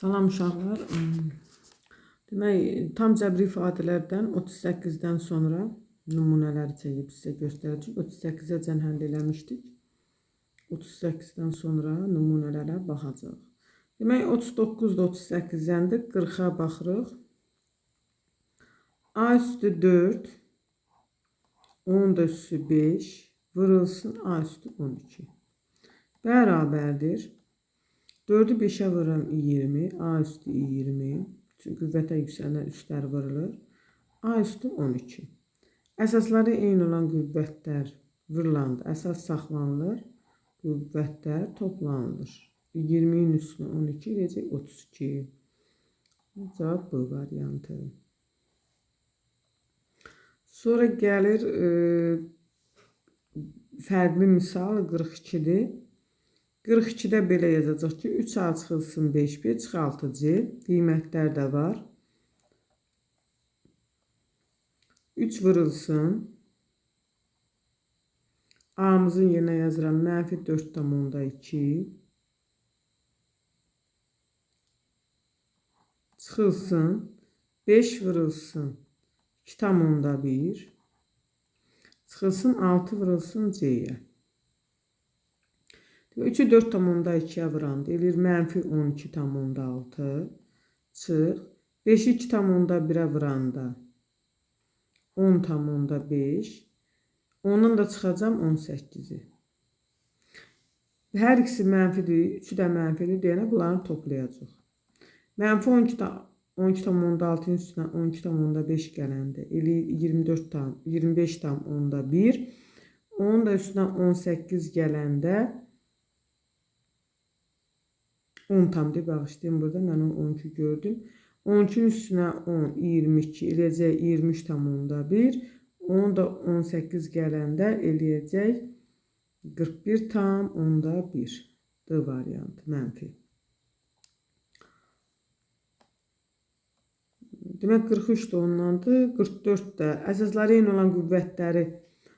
Salam uşaqlar. Demək, tam cəbri ifadələrdən 38-dən sonra nümunələri çəkib sizə göstərəcək. 38-əcən həll eləmişdik. 38-dən sonra nümunələrə baxacağıq. Demək, 39 da 38-dəndir. 40-a baxırıq. A üstü 4, 10 da üstü 5, vurulsun A üstü 12. Bərabərdir. 4-ü 5-ə vururam 20, A üstü 20. Çünki qüvvətə yüksələn üstlər vurulur. A üstü 12. Əsasları eyni olan qüvvətlər vurulanda əsas saxlanılır, qüvvətlər toplanılır. 20-nin üstünə 12 eləyəcək 32. Cavab B variantı. Sonra gəlir fərqli misal 42-dir. 42-də belə yazacaq ki, 3A çıxılsın 5B, çıx 6C. Qiymətlər də var. 3 vurulsun. A-mızın yerinə yazıram mənfi 4,2. Çıxılsın. 5 vurulsun. 2,1. Çıxılsın 6 vurulsun C-yə. 3-ü 4,2-yə vuranda eləyir mənfi 12,6. Çıx. 5-i 2,1-ə vuranda 10,5. Ondan da çıxacam 18-i. Hər ikisi mənfidir, üçü də mənfidir deyənə bunları toplayacaq. Mənfi 12,6-nın üstünə 12,5 gələndə eləyir 25,1. Onun da üstünə 18 gələndə 10 tam deyib, bağışlayın burada, mən onu 12 gördüm. 12-nin üstünə 10, 22 eləyəcək 23,1. Onun da 18 gələndə eləyəcək 41,1. D variantı, mənfi. Demək, 43 də ondandır, 44 də. Əsasları eyni olan qüvvətləri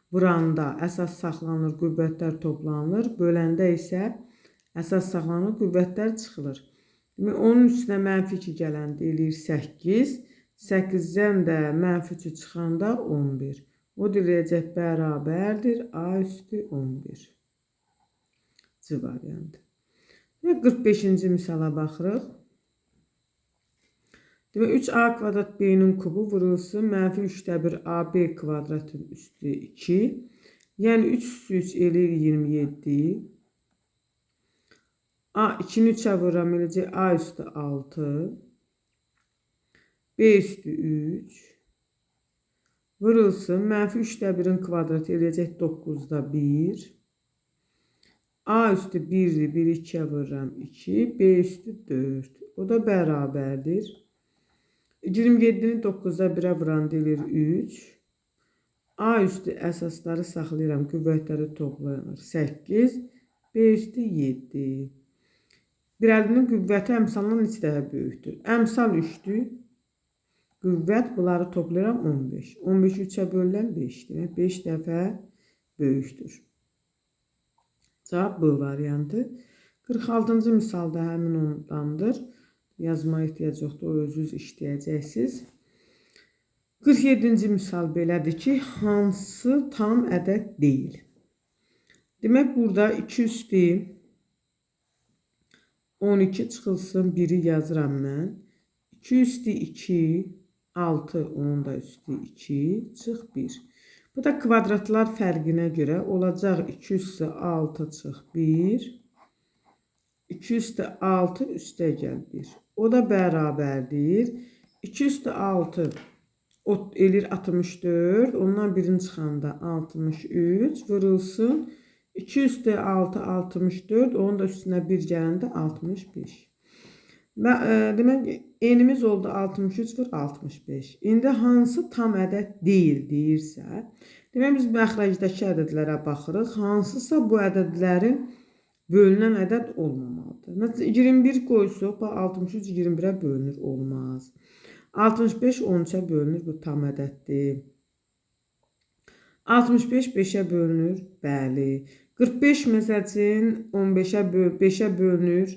vuranda əsas saxlanılır, qüvvətlər toplanılır. Böləndə isə əsas saxlanılır, qüvvətlər çıxılır. Demək, onun üstünə mənfi 2 gələndə eləyir 8. 8-dən də mənfi 3-ü çıxanda 11. O da eləyəcək bərabərdir A üstü 11. C variantı. Və 45-ci misala baxırıq. Demək, 3A kvadrat B-nin kubu vurulsun. Mənfi 3-də 1 AB kvadratın üstü 2. Yəni, 3 üstü 3 eləyir 27. A 2-ni 3-ə vururam, eləyəcək A üstü 6. B üstü 3. Vurulsun. Mənfi 3-də 1-in kvadratı eləyəcək 9-da 1. A üstü 1-dir. 1-i 2-yə vururam 2. B üstü 4. O da bərabərdir. 27-ni 9-da 1-ə vuranda eləyir 3. A üstü əsasları saxlayıram. Qüvvətləri toplanır. 8. B üstü 7. Bir əlinin qüvvəti əmsalından neçə dəfə böyükdür? Əmsal 3-dür. Qüvvət bunları toplayıram 15. 15-i 3-ə bölürəm 5. Demək, 5 dəfə böyükdür. Cavab B variantı. 46-cı misalda həmin ondandır. Yazmaya ehtiyac yoxdur, o özünüz işləyəcəksiniz. 47-ci misal belədir ki, hansı tam ədəd deyil? Demək, burada 2 üstü 12 çıxılsın, 1-i yazıram mən. 2 üstü 2, 6, onun da üstü 2, çıx 1. Bu da kvadratlar fərqinə görə olacaq 2 üstü 6 çıx 1. 2 üstü 6 üstə gəl 1. O da bərabərdir. 2 üstü 6 eləyir 64. Ondan birini çıxanda 63 vurulsun. 2 üstü 6 64. Onun da üstünə 1 gələndə 65. Və, demək, enimiz oldu 63 vur 65. İndi hansı tam ədəd deyil deyirsə, demək biz məxrəcdəki ədədlərə baxırıq. Hansısa bu ədədlərin bölünən ədəd olmamalıdır. Məsələn, 21 qoysuq, bax, 63 21-ə bölünür, olmaz. 65 13-ə bölünür, bu tam ədəddir. 65 5-ə bölünür, bəli. 45 məsəl üçün 15-ə 5-ə bölünür,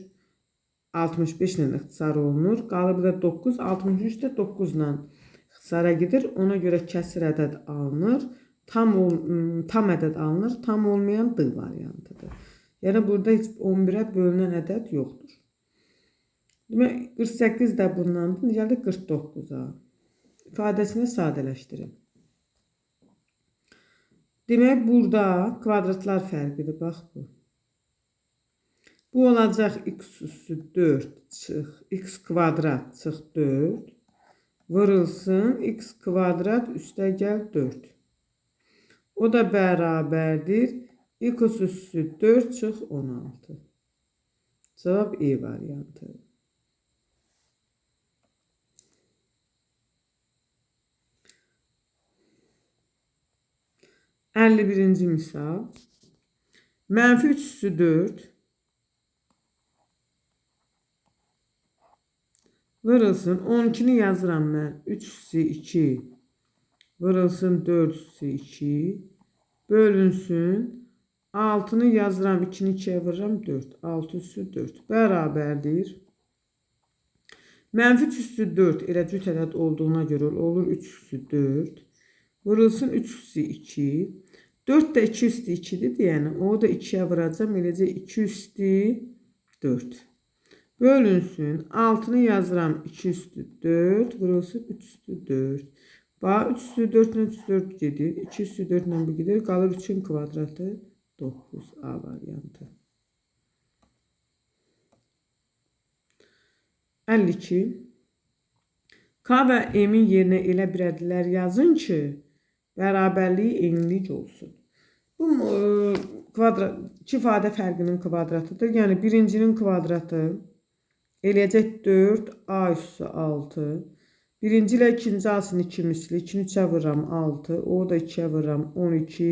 65 ilə ixtisar olunur. Qalır burada 9, 63 də 9 ilə ixtisara gedir. Ona görə kəsir ədəd alınır. Tam ədəd alınır. Tam olmayan D variantıdır. Yəni burada heç 11-ə bölünən ədəd yoxdur. Demək 48 də bundandır. Gəldik 49-a. İfadəsini sadələşdirin. Demək burada kvadratlar fərqidir. Bax bu. Bu olacaq x üssü 4 çıx, x kvadrat çıx 4. Vurulsun x kvadrat üstə gəl 4. O da bərabərdir. X üssü 4 çıx 16. Cavab E variantı. 51-ci misal. Mənfi 3 üssü 4 vurulsun. 12-ni yazıram mən. 3 üssü 2 vurulsun 4 üssü 2 bölünsün. 6-nı yazıram. 2-ni 2-yə vururam 4. 6 üssü 4 bərabərdir. Mənfi 3 üssü 4 elə cüt ədəd olduğuna görə olur 3 üssü 4. Vurulsun 3 üssü 2. 4 də 2 üstü 2-dir. Yəni o da 2-yə vuracam. Eləcə 2 üstü 4. Bölünsün. 6-nı yazıram. 2 üstü 4. Vurulsun 3 üstü 4. Bax 3 üstü 4 ilə 3 4 gedir. 2 üstü 4 ilə bu gedir. Qalır 3-ün kvadratı 9. A variantı. 52. K və M-in yerinə elə bir ədədlər yazın ki, bərabərliyi eynilik olsun. Bu kvadrat, iki ifadə fərqinin kvadratıdır. Yəni birincinin kvadratı eləyəcək 4 A üssü 6. Birinci ilə ikinci A-sını 2 misli. 2-ni 3-ə vururam 6. O da 2-yə vururam 12.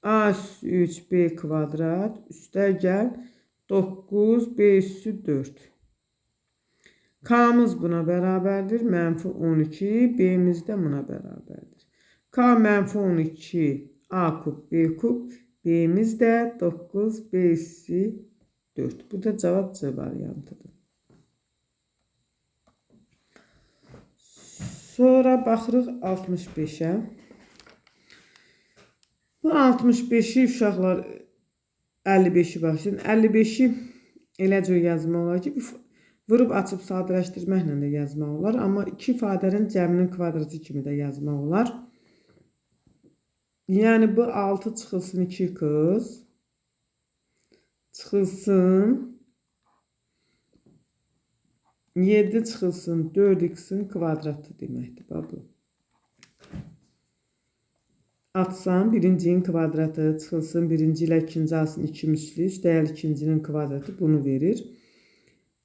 A üssü 3 B kvadrat. Üstə gəl 9 B üssü 4. K'mız buna bərabərdir. Mənfi 12. B'miz də buna bərabərdir. K mənfi 12 A kub B kub. B'miz də 9 B üssü 4. Bu da cavab C variantıdır. Sonra baxırıq 65-ə. Bu 65-i uşaqlar 55-i başlayın. 55-i elə cür yazmaq olar ki, vurub açıb sadələşdirməklə də yazmaq olar. Amma iki ifadənin cəminin kvadratı kimi də yazmaq olar. Yəni bu 6 çıxılsın 2 qız. Çıxılsın 7 çıxılsın 4x-in kvadratı deməkdir. Bax bu. Atsam birincinin kvadratı çıxılsın birinci ilə ikinci alsın 2 misli. Üstəgəl ikincinin kvadratı bunu verir.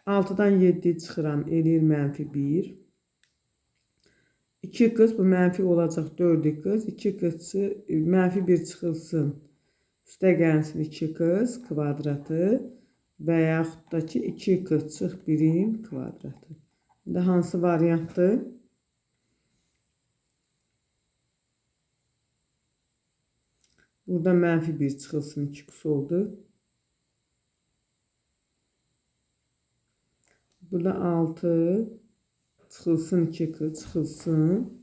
6-dan 7 çıxıram eləyir mənfi 1. 2 qız bu mənfi olacaq 4 qız. 2 qız mənfi 1 çıxılsın. Üstə gəlsin 2 qız kvadratı və yaxud da ki 2 qız çıx 1-in kvadratı. İndi hansı variantdır? Burada mənfi 1 çıxılsın 2 qız oldu. Burada 6 çıxılsın 2 qız çıxılsın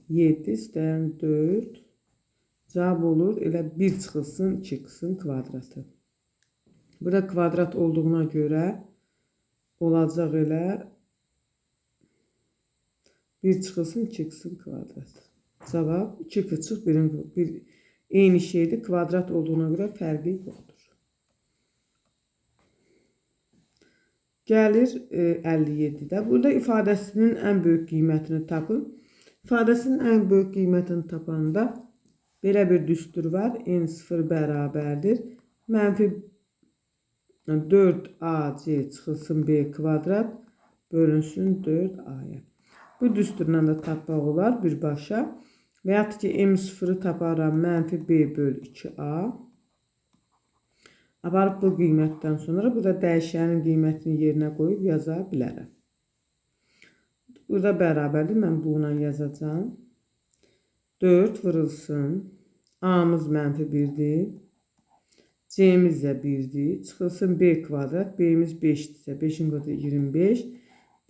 7 istəyən 4. Cavab olur elə 1 çıxılsın 2 qızın kvadratı. Burada kvadrat olduğuna görə olacaq elə 1 çıxılsın 2 qızın kvadratı. Cavab 2 qız çıx 1-in bir eyni şeydir. Kvadrat olduğuna görə fərqi yoxdur. Gəlir 57-də. Burada ifadəsinin ən böyük qiymətini tapın. İfadəsinin ən böyük qiymətini tapanda belə bir düstur var. N0 bərabərdir. Mənfi 4AC çıxılsın B kvadrat bölünsün 4A'ya. Bu düsturla da tapmaq olar birbaşa. Və yaxud ki M0-ı taparam mənfi B böl 2A. Aparıb bu qiymətdən sonra burada dəyişənin qiymətini yerinə qoyub yaza bilərəm. Burada bərabərdir. Mən bununla yazacağam. 4 vurulsun. A'mız mənfi 1-dir. C-miz də 1-dir. Çıxılsın B kvadrat. B-miz 5-dirsə 5-in kvadratı 25.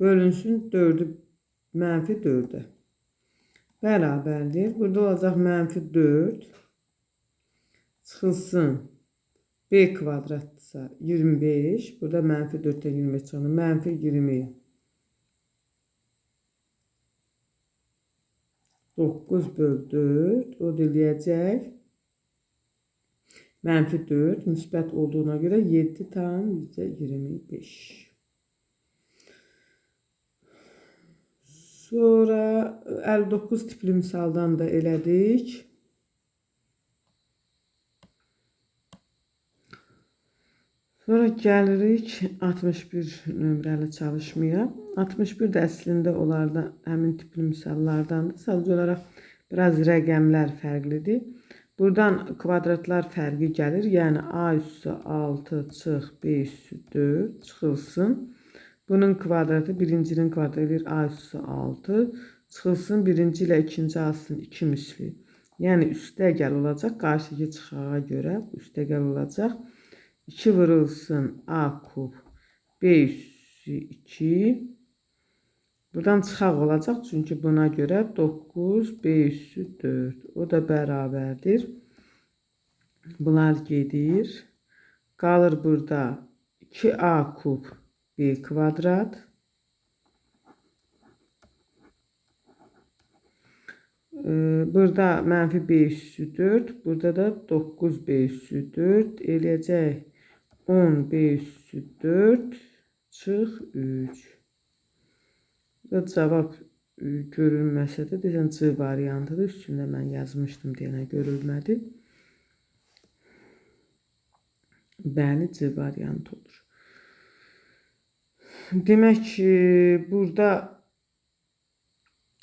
Bölünsün 4-ü mənfi 4-ə. Bərabərdir. Burada olacaq mənfi 4. Çıxılsın B kvadratdırsa 25. Burada mənfi 4-dən 25 çıxanda mənfi 20. 9 böl 4. O da eləyəcək. Mənfi 4 müsbət olduğuna görə 7,25. Sonra 59 tipli misaldan da elədik. Sonra gəlirik 61 nömrəli çalışmaya. 61 də əslində onlarda həmin tipli misallardandır. Sadəcə olaraq biraz rəqəmlər fərqlidir. Buradan kvadratlar fərqi gəlir. Yəni A üssü 6 çıx B üssü 4 çıxılsın. Bunun kvadratı birincinin kvadratı eləyir A üssü 6. Çıxılsın birinci ilə ikinci A-sının 2 misli. Yəni üstəgəl olacaq. Qarşıdakı çıxağa görə üstəgəl olacaq. 2 vurulsun A kub B üssü 2. Buradan çıxaq olacaq. Çünki buna görə 9 B üssü 4. O da bərabərdir. Bunlar gedir. Qalır burada 2A kub B kvadrat. Burada mənfi B üssü 4. Burada da 9 B üssü 4 eləyəcək. 10 B üssü 4 çıx 3. Burada cavab görünməsə də deyəsən C variantıdır. Üstündə mən yazmışdım deyənə görülmədi. Bəli, C variantı olur. Demək ki, burada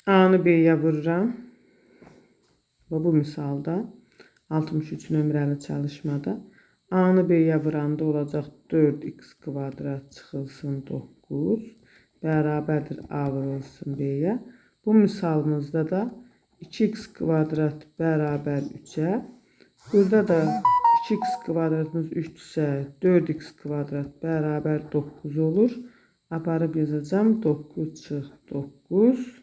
A-nı B-yə vururam. Və bu misalda 63 nömrəli çalışmada A-nı B-yə vuranda olacaq 4x kvadrat çıxılsın 9 bərabərdir A vurulsun B-yə. Bu misalımızda da 2x kvadrat bərabər 3-ə. Burada da 2x kvadratımız 3-dürsə 4x kvadrat bərabər 9 olur. Aparıb yazacağım 9 çıx 9.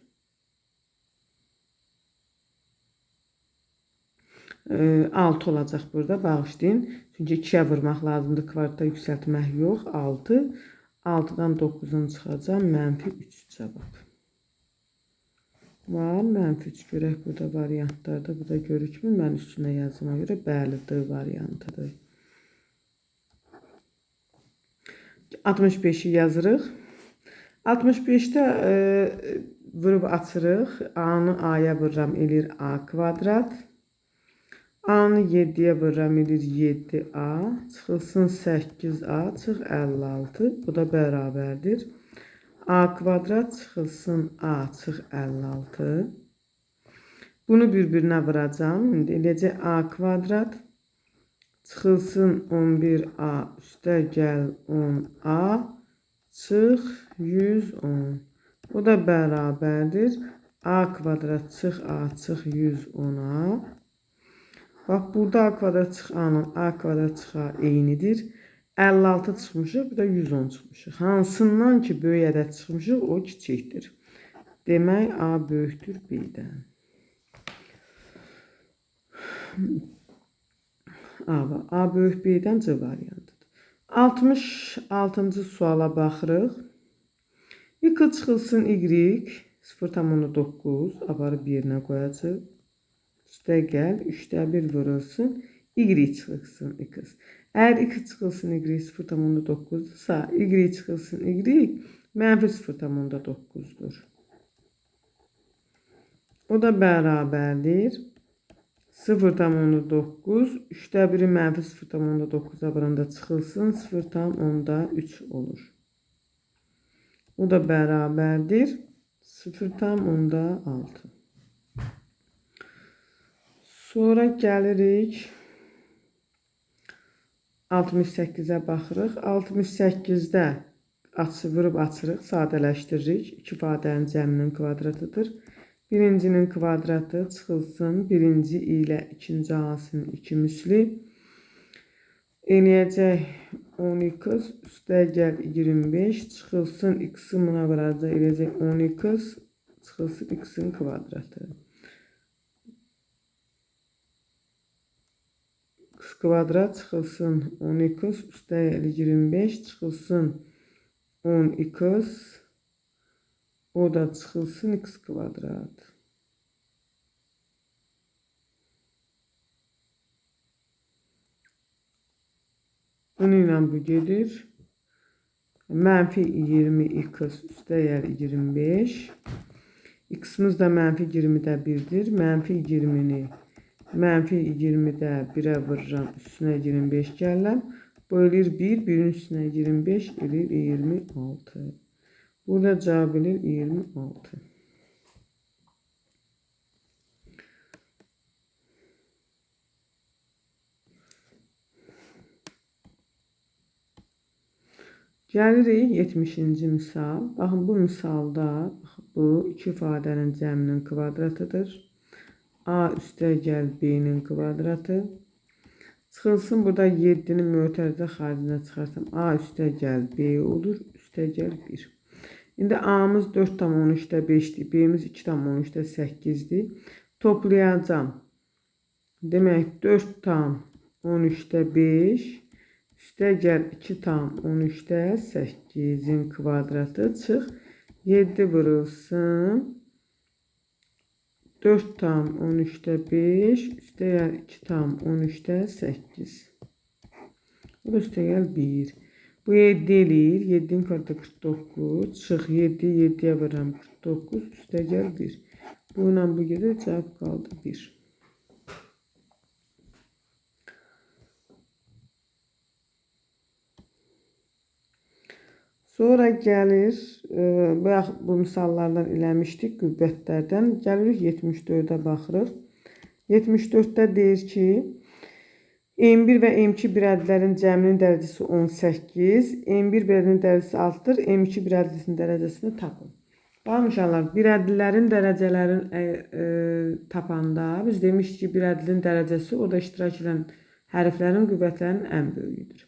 6 olacaq burada, bağışlayın. Çünki 2-yə vurmaq lazımdır, kvadrata yüksəltmək yox. 6. 6-dan 9-un çıxacaq, mənfi 3 cavab. Var, mənfi 3 görək burada variantlarda. Bu da görükmür. Mən üstünə yazdığıma görə bəli, D variantıdır. 65-i yazırıq. 65-də vurub açırıq. A-nı A-ya vururam, eləyir A kvadrat. A-nı 7-yə vururam, eləyir 7A. Çıxılsın 8A, çıx 56. Bu da bərabərdir. A kvadrat çıxılsın A, çıx 56. Bunu bir-birinə vuracağım. İndi eləyəcək A kvadrat. Çıxılsın 11A, üstə gəl 10A, çıx 110. Bu da bərabərdir. A kvadrat çıx A, çıx 110-a. Bax, burada A kvadrat çıx A-nın A kvadrat çıx A eynidir. 56 çıxmışıq, bir də 110 çıxmışıq. Hansından ki böyük ədəd çıxmışıq, o kiçikdir. Demək, A böyükdür B-dən. A böyük B-dən C variantıdır. 66-cı suala baxırıq. X çıxılsın Y 0,9 aparıb yerinə qoyacaq. Üstə gəl 3-də 1 vurulsun. Y çıxılsın X. Əgər X çıxılsın Y 0,9-dursa, Y çıxılsın Y mənfi 0,9-dur. O da bərabərdir. 0,9, 3-də 1-i mənfi 0,9-a vuranda çıxılsın, 0,3 olur. O da bərabərdir. 0,6. Sonra gəlirik 68-ə baxırıq. 68-də vurub açırıq, sadələşdiririk. İki ifadənin cəminin kvadratıdır. Birincinin kvadratı çıxılsın. Birinci ilə ikinci A-sının 2 misli. Eləyəcək 10x üstə gəl 25 çıxılsın x-i buna vuracaq eləyəcək 10x çıxılsın x-in kvadratı. X kvadrat çıxılsın 10x üstə gəl 25 çıxılsın 10x o da çıxılsın x kvadrat. Bununla bu gedir. Mənfi 20x üstə gəl 25. X-imiz də mənfi 20-də 1-dir. Mənfi 20-ni mənfi 20-də 1-ə vururam. Üstünə 25 gəlirəm. Bu eləyir 1. 1-in üstünə 25 eləyir 26. Burada cavab eləyir 26. Gəlirik 70-ci misal. Baxın, bu misalda bu iki ifadənin cəminin kvadratıdır. A üstə gəl B-nin kvadratı. Çıxılsın burada 7-ni mötərizə xaricinə çıxarsam A üstə gəl B olur, üstə gəl 1. İndi A-mız 4,13-də 5-dir, B-miz 2,13-də 8-dir. Toplayacağam. Demək 4,13-də 5. Üstə gəl 2,13-də 8-in kvadratı çıx. 7 vurulsun. 4,13-də 5. Üstə gəl 2,13-də 8. Bu da üstə gəl 1. Bu 7 eləyir. 7-in kvadratı 49. Çıx 7, 7-yə vururam 49. Üstə gəl 1. Bununla bu gedir. Cavab qaldı 1. Sonra gəlir, bayaq bu misallardan eləmişdik, qüvvətlərdən. Gəlirik 74-ə baxırıq. 74-də deyir ki, M1 və M2 birədlərin cəminin dərəcəsi 18, M1 birədinin dərəcəsi 6-dır, M2 birədlisinin dərəcəsini tapın. Baxın uşaqlar, birədlilərin dərəcələrini tapanda biz demişdik ki, birədlinin dərəcəsi orada iştirak edən hərflərin qüvvətlərinin ən böyüyüdür.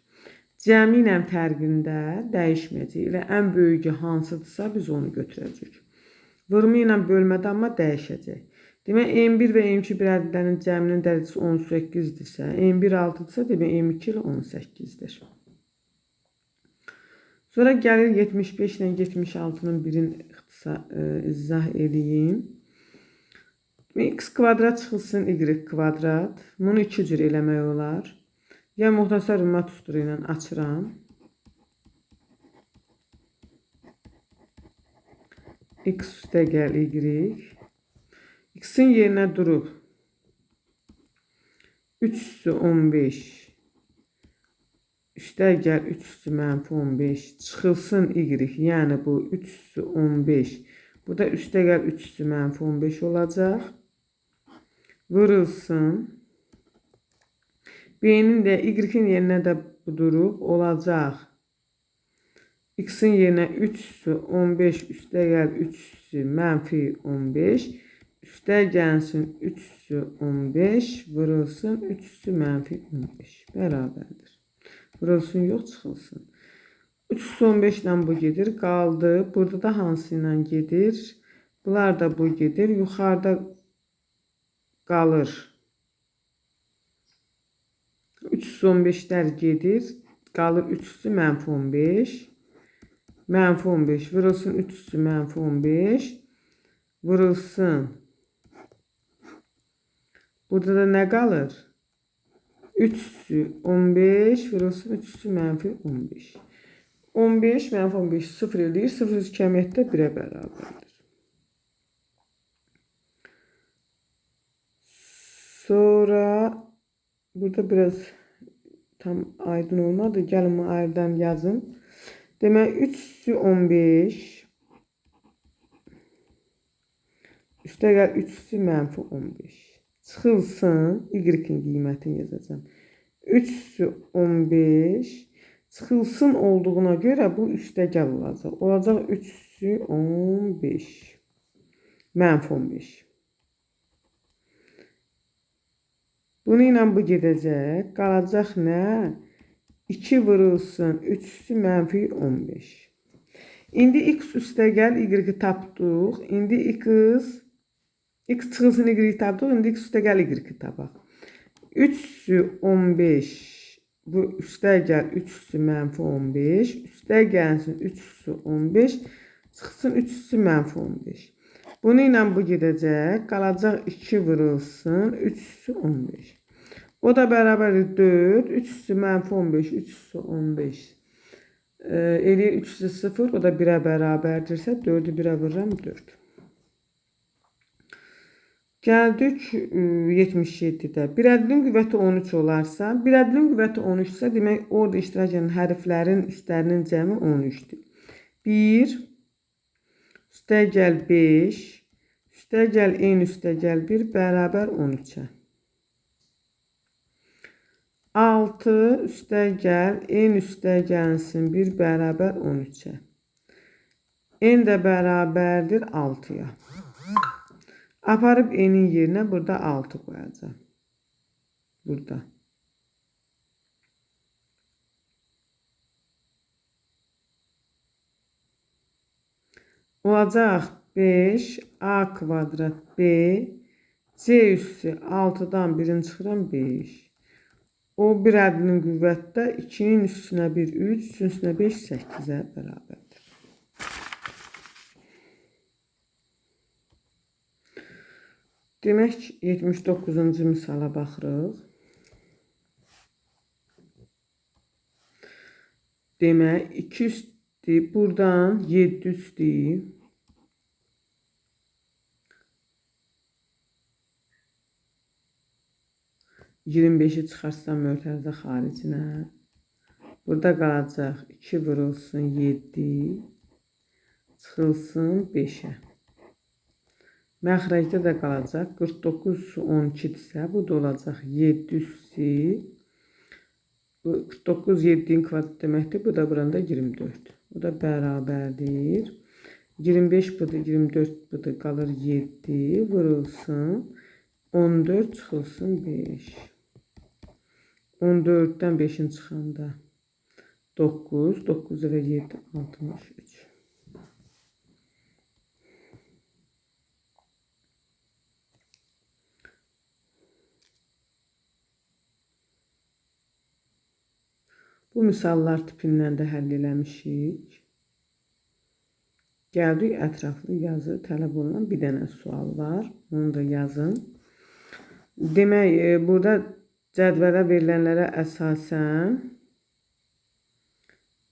Cəmi ilə fərqində dəyişməyəcək. Elə ən böyüyü hansıdırsa biz onu götürəcəyik. Vurma ilə bölmədə amma dəyişəcək. Demək M1 və M2 birədlərin cəminin dərəcəsi 18-dirsə, M1 6-dırsa, demək M2 ilə 18-dir. Sonra gəlir 75 ilə 76-nın birini izah edeyim. X kvadrat çıxılsın Y kvadrat. Bunu iki cür eləmək olar. Ya müxtəsər vurma düsturu ilə açıram. X üstə gəl Y. X-in yerinə durub 3 üstü 15. Üstə gəl 3 üstü mənfi 15. Çıxılsın Y. Yəni bu 3 üstü 15. Bu da üstə gəl 3 üstü mənfi 15 olacaq. Vurulsun. B-nin də Y-in yerinə də bu durub olacaq. X-in yerinə 3 üstü 15 üstə gəl 3 üstü mənfi 15. Üstə gəlsin 3 üstü 15 vurulsun 3 üstü mənfi 15 bərabərdir. Vurulsun yox çıxılsın. 3 üstü 15 ilə bu gedir. Qaldı. Burada da hansı ilə gedir? Bunlar da bu gedir. Yuxarıda qalır. 315'lər gedir. Qalır 3 üstü mənfi 15. Mənfi 15 vurulsun 3 üstü mənfi 15. Vurulsun. Burada da nə qalır? 3 üstü 15 vurulsun 3 üstü mənfi 15. 15 mənfi 15 0 eləyir. 0 üstü kəmiyyətdə 1-ə bərabərdir. Sonra burada biraz tam aydın olmadı. Gəlin bunu ayrıdan yazın. Demək 3 üstü 15 üstə gəl 3 üstü mənfi 15. Çıxılsın Y-in qiymətini yazacağam. 3 üstü 15 çıxılsın olduğuna görə bu üstə gəl olacaq. Olacaq 3 üstü 15 mənfi 15. Bunu ilə bu gedəcək. Qalacaq nə? 2 vurulsun 3 üstü mənfi 15. İndi x üstə gəl y-i tapdıq. İndi x çıxılsın y-i tapdıq. İndi x üstə gəl y-i tapaq. 3 üstü 15. Bu üstə gəl 3 üstü mənfi 15. Üstə gəlsin 3 üstü 15. Çıxsın 3 üstü mənfi 15. Bunu ilə bu gedəcək. Qalacaq 2 vurulsun 3 üstü 15. O da bərabərdir 4. 3 üstü mənfi 15. 3 üstü 15. Eləyir 3 üstü 0. O da 1-ə bərabərdirsə 4-ü 1-ə vururam 4. Gəldik 77-də. Bir ədədin qüvvəti 13 olarsa, bir ədədin qüvvəti 13 isə, demək orada iştirak edən hərflərin üstlərinin cəmi 13-dür. 1 üstə gəl 5, üstə gəl n üstə gəl 1 bərabər 13-ə. 6 üstə gəl n üstə gəlsin 1 bərabər 13-ə. N də bərabərdir 6-ya. Aparıb n-in yerinə burada 6 qoyacağam. Burada. Olacaq 5 a kvadrat b c üssü 6-dan 1-ini çıxıram 5. O bir ədədinin qüvvətdə 2-nin üstünə 1, 3, 3-ün üstünə 5, 8-ə bərabərdir. Demək 79-cu misala baxırıq. Demək 2 üstü buradan 7 üstü 25-i çıxarsam mötərizə xaricinə. Burada qalacaq 2 vurulsun 7 çıxılsın 5-ə. Məxrəcdə də qalacaq 49 üssü 12-dirsə, bu da olacaq 7 üssü 49 7-nin kvadratı deməkdir. Bu da buranda 24. Bu da bərabərdir. 25 budur, 24 budur, qalır 7 vurulsun 14 çıxılsın 5. 14-dən 5-in çıxanda 9, 9 və 7, 63. Bu misallar tipindən də həll eləmişik. Gəldik ətraflı yazı tələb olunan bir dənə sual var. Onu da yazın. Demək, burada cədvələ verilənlərə əsasən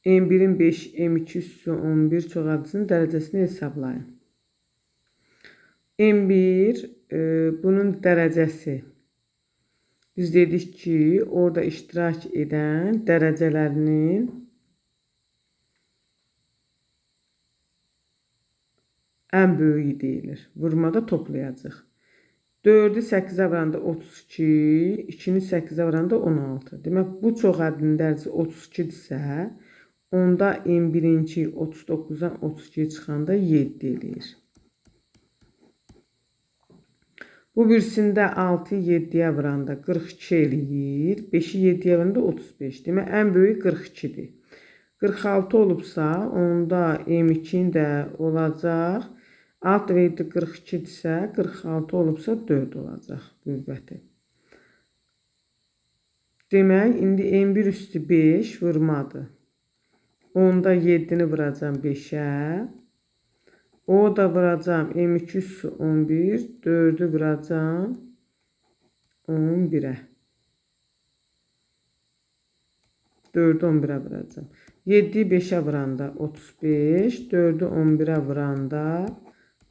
M1-in 5, M2 üssü 11 çox ədədinin dərəcəsini hesablayın. M1 bunun dərəcəsi. Biz dedik ki, orada iştirak edən dərəcələrinin ən böyüyü deyilir. Vurmada toplayacaq. 4-ü 8-ə vuranda 32, 2-ni 8-ə vuranda 16. Demək, bu çox ədədinin dərəcəsi 32-dirsə, onda M1-inki 39-dan 32-yə çıxanda 7 eləyir. Bu birisində 6-yı 7-yə vuranda 42 eləyir. 5-i 7-yə vuranda 35. Demək, ən böyük 42-dir. 46 olubsa, onda M2-nin də olacaq. 6 və 7 42-dirsə, 46 olubsa 4 olacaq qüvvəti. Demək, indi M1 üstü 5 vurmadır. Onda 7-ni vuracam 5-ə. O da vuracam M2 üstü 11, 4-ü vuracam 11-ə. 4-ü 11-ə vuracam. 7-yi 5-ə vuranda 35, 4-ü 11-ə vuranda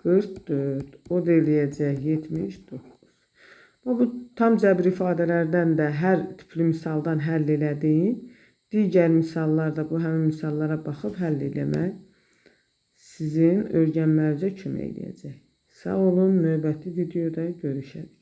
44. O da eləyəcək 79. Bu tam cəbr ifadələrdən də hər tipli misaldan həll elədim. Digər misallar da bu həmin misallara baxıb həll eləmək sizin öyrənməyinizə kömək eləyəcək. Sağ olun, növbəti videoda görüşərik.